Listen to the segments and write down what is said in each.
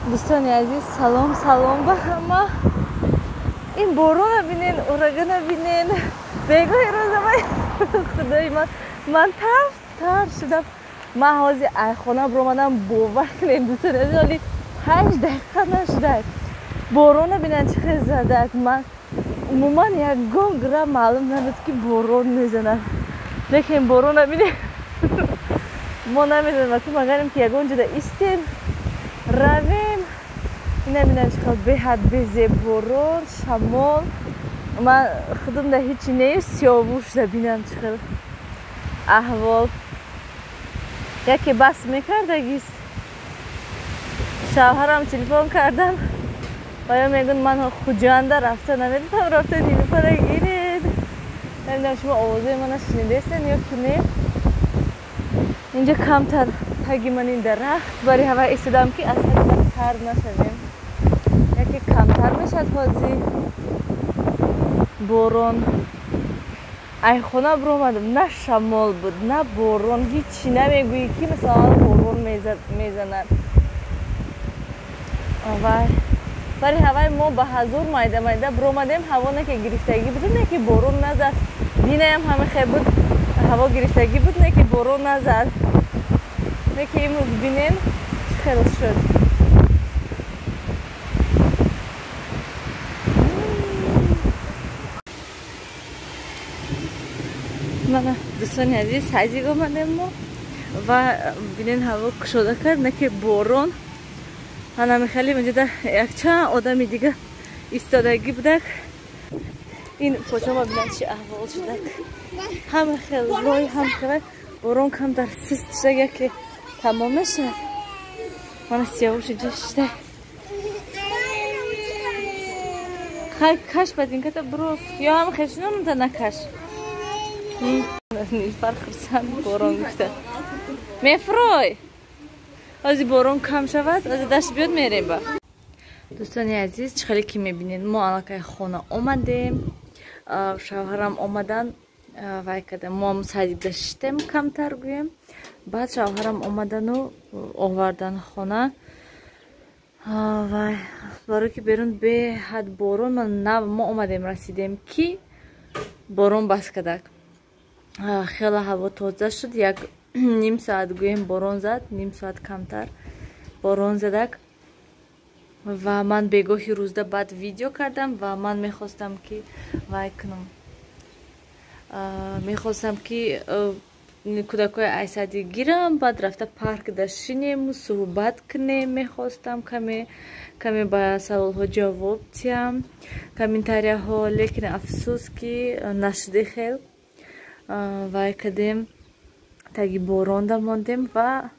Дӯстони азиз, салом, салом ба ҳама. Ин борона бинен, урагана бинен. Бегоҳи рӯза худои ман, ман тар шудам. Ман ҳозир ай хона биромадам, бовар кунед, дӯстони азиз, ҳоли 8 дақиқа нашудааст. Борона бинан чӣ хел задааст. Ман умуман ягон грамм маълум набуд, ки борон мезанад. Лекин борона бинен, мо намедонем, ку магарем ки ягон ҷода истем, равем. Ина бинам чӣ хел беҳад безеб борон, шамол. Ман худум да ҳичи не, сиёвуш да бинам чӣ хел аҳвол. Яке бас мекардагист. Шавҳарам телефон кардам, ва ё мегӯн ман Хуҷанда рафта наметавонам, рафта Нилуфара гиред. Намедонам шумо овозаи мана шунидестен ё ки не. Инҷа камтар таги ман ин дарахт бари ҳава истодам, ки аз ҳад тар нашавем. Яке камтар мешавад ҳозир борон. Ай хона биромадам, на шамол буд, на борон, ҳичи намегӯӣ, ки масалан борон мезанад. Вай бари ҳаваи мо ба ҳазур майда майда биромадем, ҳаво не ки гирифтагӣ буд, не ки борон назад. Динаям ҳама хел буд, ҳаво гирифтагӣ буд, не ки борон назад. Не ки имрӯз бинем чӣ хел шуд. Мана дӯстони азиз, садик омадем мо ва бинен ҳаво кушода кард, не ки борон. Ана мехалим инҷода якчанд одами дига истодагӣ будак. Ин почама бинан чӣ аҳвол шудак. Ҳама хел рой, ҳам хел борон камтар сист шудак, яке тамом мешавад. Мана сиёвуш инҷа шуда. Хай каш бадинката бро, ё ҳам хел шинонда накаш. Нилфар хурсанд борон гуфта. Мефрой! Ҳозир борон кам шавад, ҳозир дашт биёд мерем ба. Дӯстони азиз, чӣ хеле ки мебинед, мо аллакай хона омадем. Шавҳарам омадан, вай кардем. Мо ҳам садик даштем камтар гӯем. Баъд шавҳарам омадану овардан хона. Вай барои ки берун беҳад борон, нав мо омадем, расидем, ки борон бас кардак. Хеле ҳаво тоза шуд, як ним соат гӯем борон зад, ним соат камтар борон задак. Ва ман бегоҳи рӯзда баъд видео кардам ва ман мехостам ки вай кунам. Мехостам ки кӯдакҳои айсади гирам, баъд рафта парк да шинему суҳбат кунем. Мехостам каме ба саволҳо ҷавоб диҳам, комментарияҳо, лекин афсӯс ки нашуди хел. Вай кардем, таги боронда мондем ва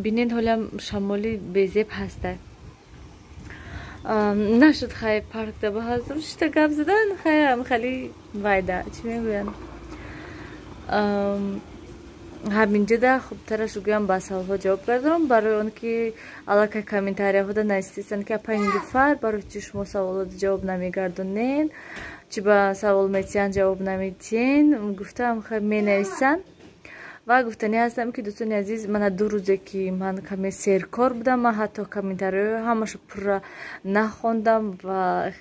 бинед ҳолям шамоли безеб ҳаста. Нашуд хай паркда ба ҳазур шита гап задан, хайам хали вайда чӣ мегӯянд, ҳаминҷода хубтараш гӯям ба саволҳо ҷавоб гардонам, барои он ки аллакай комментарияҳода нависистанд, ки апай Нилуфар, барои чи шумо саволҳода ҷавоб намегардонед, чи ба савол метиҳанд ҷавоб намедиҳен, гуфтаам хай менависанд. Ва гуфтанӣ ҳастам, ки дӯстони азиз, мана 2 рӯзе ки ман каме серкор будам, ман ҳатто комментариҳои ҳамаашо пурра нахондам ва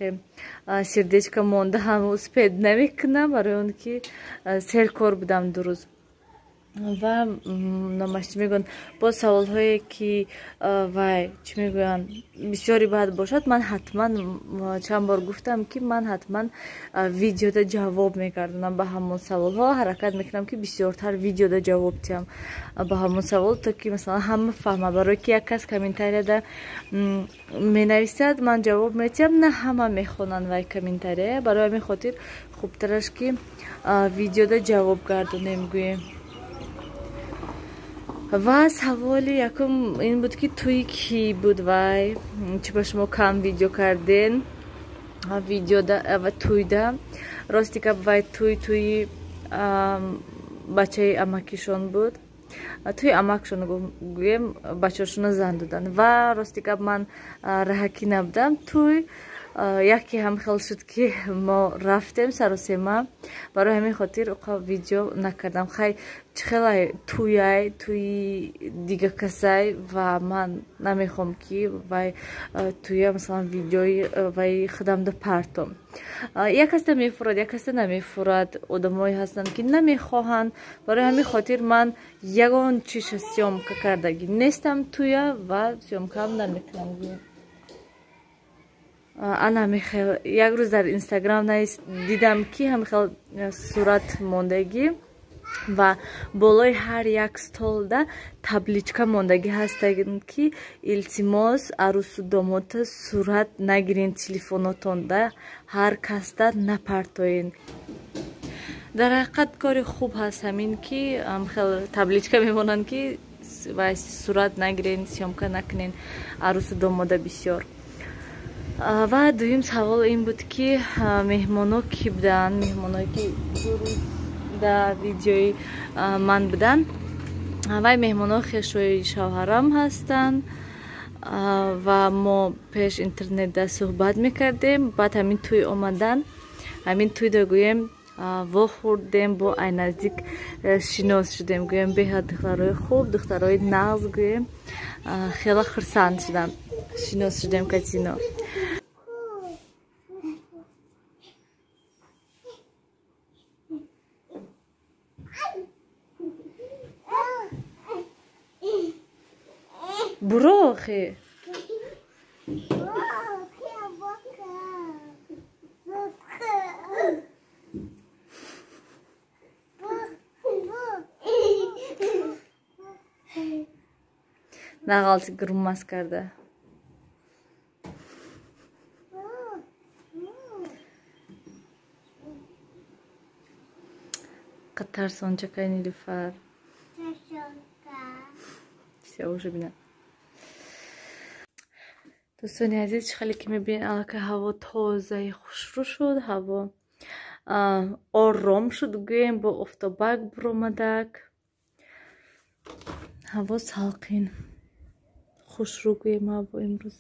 сердечка монда ҳам успед намекунам, барои он ки серкор будам 2 рӯз. Ва номаш чӣ мегӯянд, боз саволҳое ки вай чӣ мегӯянд бисёри баъд бошад, ман ҳатман чанд бор гуфтам, ки ман ҳатман видеода ҷавоб мегардонам ба ҳамон саволҳо. Ҳаракат мекунам, ки бисёртар видеода ҷавоб диҳам ба ҳамон савол, то ки масалан ҳама фаҳма. Барое ки як кас комментарияда менависад, ман ҷавоб метиҳам, на ҳама мехонанд вай комментария. Барои ҳамин хотир хубтараш ки видеода ҷавоб гардонем гӯем. Ва саволи якум ин буд, ки туи кӣ буд, вай чӣ ба шумо кам видео карден видеода ва туйда. Рости гап, вай туи бачаи амакишон буд, туи амакшон гӯем, бачаҳошона зан доданд. Ва рости гап, ман раҳакӣ набудам туй. Яке ҳам хел шуд, ки мо рафтем саросема, барои ҳамин хотир уқа видео накардам. Хай, чӣ хелай, тӯяй, тӯи дига касай, ва ман намехоҳам, ки вай тӯя, масалан, видеои вай худамда партом. Як касда мефурад, як касда намефурад. Одамое ҳастанд, ки намехоҳанд. Барои ҳамин хотир ман ягон чиша съёмка кардагӣ нестам тӯя ва съёмкаам намекунам. Ана мехел як рӯз дар Инстаграм дидам, ки ҳамихел сурат мондагӣ ва болои ҳар як столда табличка мондагӣ ҳастанд, ки илтимос, арӯсу домота сурат нагирен, телефонотонда ҳар касда напартоен. Дар ҳақиқат кори хуб ҳаст ҳамин, ки хел табличка мемонанд, ки сурат нагирен, съёмка накунен арӯсу домода бисёр. Ва дуюм савол ин буд, ки меҳмоно кӣ буданд, меҳмоное, ки дурӯз дар видеои ман буданд. Вай меҳмоно хешои шавҳарам ҳастанд ва мо пеш интернетда суҳбат мекардем. Баъд ҳамин тӯй омадан, ҳамин тӯйда, гӯем, вохӯрдем, бо ай наздик шинос шудем. Гӯем, беҳад духтарои хуб, духтарои нағз, гӯем, хеле хурсанд шудам, шинос шудем катино. Буро охи. Нағалти груммас карда. Тарсончакай Нилуфар. Всё, уже бина. Дӯстони азиз, чӣ хеле ки мебинед, аллакай ҳаво тозаи хушрӯ шуд, ҳаво ором шуд, гӯем, бо офтобак буромадак. Ҳаво салқин, хушрӯ, гӯем, ҳаво имрӯз.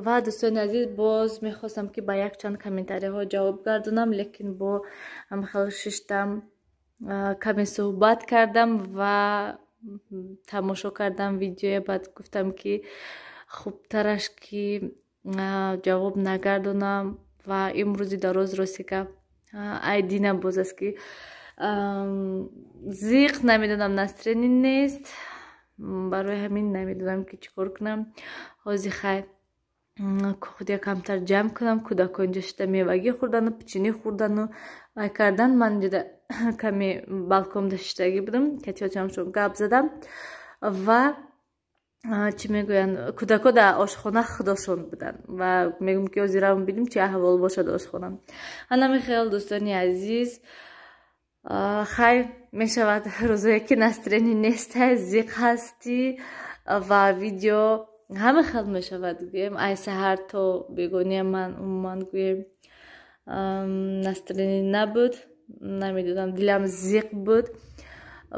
Ва дӯстони азиз, боз мехостам, ки ба якчанд комментариҳо ҷавоб гардонам, лекин бо ҳамхел шиштам, каме суҳбат кардам ва тамошо кардам видеоя. Баъд гуфтам, ки хубтараш, ки ҷавоб нагардонам. Ва имрӯзи дароз, рости гап, айдина боз аст, ки зиқ, намедонам, настроение нест. Барои ҳамин намедонам, ки чӣ кор кунам. Ҳозир хай, худя камтар ҷамъ кунам. Кӯдако инҷа шида мевагӣ хӯрдану печенье хӯрдану вай кардан. Ман инҷода каме балконда шиштагӣ будам, катиҳочамшон гап задам ва чӣ мегӯянд, кӯдако дар ошхона худошон буданд ва мегӯм, ки ҳозир равм, бинем, чӣ аҳвол бошад ошхона. Ана мехел, дӯстони азиз, хай, мешавад рӯзое, ки настроение нестай, зиқ ҳастӣ ва видео ҳама хел мешавад. Гӯем, ай саҳар то бегония ман умуман, гӯем, настроение набуд, намедонам, дилам зиқ буд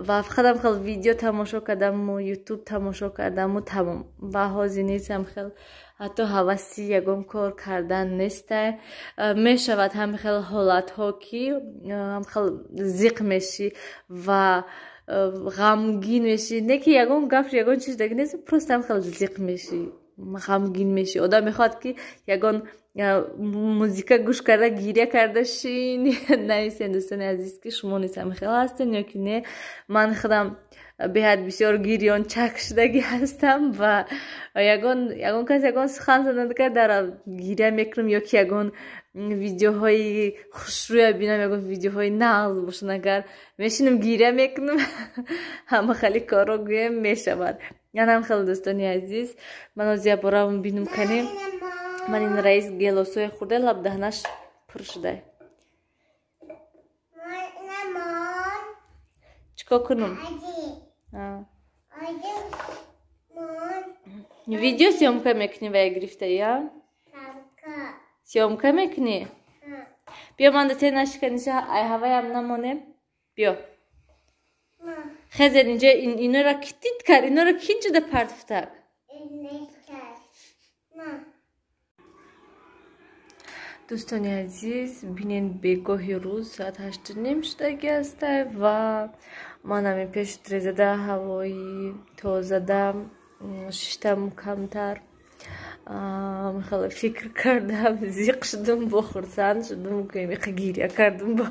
ва фақатам хел видео тамошо кардаму Ютуб тамошо кардаму тамом. Ва ҳозир низам хел ҳатто ҳаваси ягон кор кардан нестай. Мешавад ҳами хел ҳолатҳо, ки хел зиқ мешӣ ва ғамгин мешӣ. Не ки ягон гап, ягон чиз даги нест, просто ҳам хел зиқ мешӣ, ғамгин мешӣ. Одам мехоҳад, ки ягон музика гӯш карда, гиря карда шин. Нависен, дӯстони азиз, ки шумо низ ҳами хел ҳастен ё ки не. Ман худам беҳад бисёр гирёнчак шудагӣ ҳастам ва ягон кас ягон сухан занадгар, дар гиря мекунам ё ки ягон видеоҳои хушрӯя бинам, ягон видеоҳои нағз бошанд, агар мешинам, гиря мекунам. Ҳама хели корро, гӯем, мешавад. Янам хеле, дӯстони азиз, ман ҳозир якборавм бинум канем. Ман ин раис гелосое хӯрда, лабдаҳнаш пур шуда. Чӣ кор кунам? Видео съёмка мекунӣ ва гирифта я? Съёмка мекунӣ? Биё, ман да те нашиканиша, ай ҳаваям намонем. Биё. Хезен инҷа, инора ки дид кард? Инора ки ҷуда партофтак? Дӯстони азиз, бинен, бегоҳи рӯз соат 8:30 шудаги ҳастай ва ман ҳамин пеши трезада, ҳавои тозада шиштам, камтар хеле фикр кардам, зиқ шудум, бо хурсанд шудум, гӯем, иқа гиря кардум, бо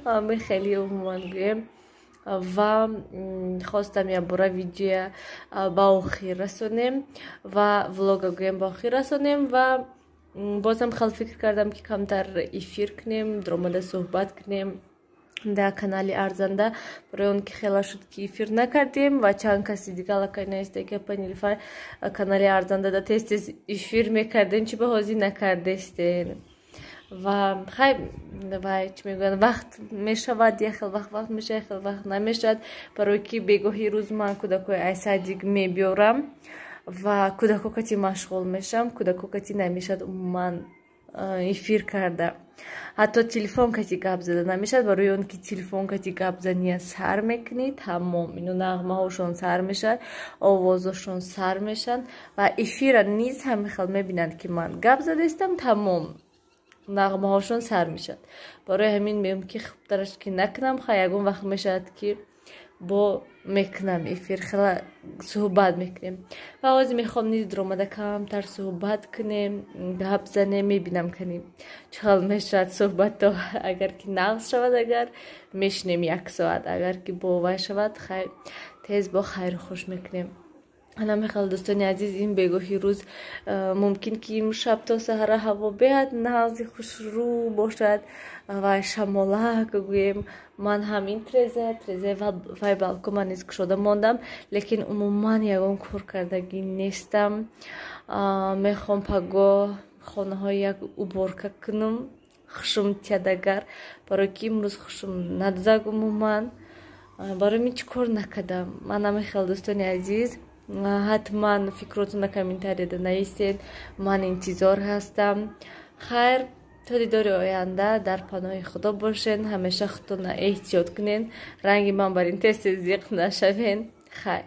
ами хеле умуман гӯем. Ва хостам якбора видеоя ба охир расонем ва влога гӯем ба охир расонем. Ва бозам хел фикр кардам, ки камтар эфир кунем, даромада суҳбат кунем дар канали Арзанда, барои он ки хела шуд, ки эфир накардем. Ва чанд каси дига аллакай наиста, ки апа Нилуфар, канали Арзанда да тез тез эфир мекардем, чи ба ҳозир накардестен? Ва хай, вай чӣ мегӯянд, вақт мешавад, як хел вақт вақт мешавад, як хел вақт намешавад, барое ки бегоҳи рӯз ман кӯдакҳои ай садик мебиёрам ва кӯдако кати машғул мешавам. Кӯдако кати намешавад умуман эфир карда, ҳатто телефон кати гап зада намешавад, барои он ки телефон кати гап зания сар мекунӣ, тамом, ино нағмаҳошон сар мешавад, овозошон сар мешаванд. Ва эфира низ ҳамин хел мебинанд, ки ман гап задаистам, тамом, нағмаҳошон сар мешавад. Барои ҳамин мегӯям, ки хубтараш ки накунам. Хай, ягон вақт мешавад, ки бо мекунам эфир, хела суҳбат мекунем. Ва ҳозир мехоҳам низ даромада камтар суҳбат кунем, гап занем. Мебинам, кани чӣ хел мешавад суҳбатто. Агар ки нағз шавад, агар мешинем як соат, агар ки бовай шавад, хай, тез бо хайру хуш мекунем. Ана мехел, дӯстони азиз, ин бегоҳи рӯз мумкин ки имшаб то саҳара ҳаво беҳад нағзи хушрӯ бошад ва шамолак гӯем. Ман ҳам ин трезаи вай балкон низ кушода мондам, лекин умуман ягон кор кардагӣ нестам. Мехоҳам пагоҳ хонаҳои як уборка кунам, хушум тиядагар, барои ки имрӯз хушум надодаг умуман. Барои мин чӣ кор накардам ман? Намехел, дӯстони азиз, ҳатман фикротонро комментарияда нависед, ман интизор ҳастам. Хайр, то дидори оянда дар паноҳи Худо бошед. Ҳамеша худтонро эҳтиёт кунед, ранги ман бар ин тез тез зиқ нашавен. Хайр.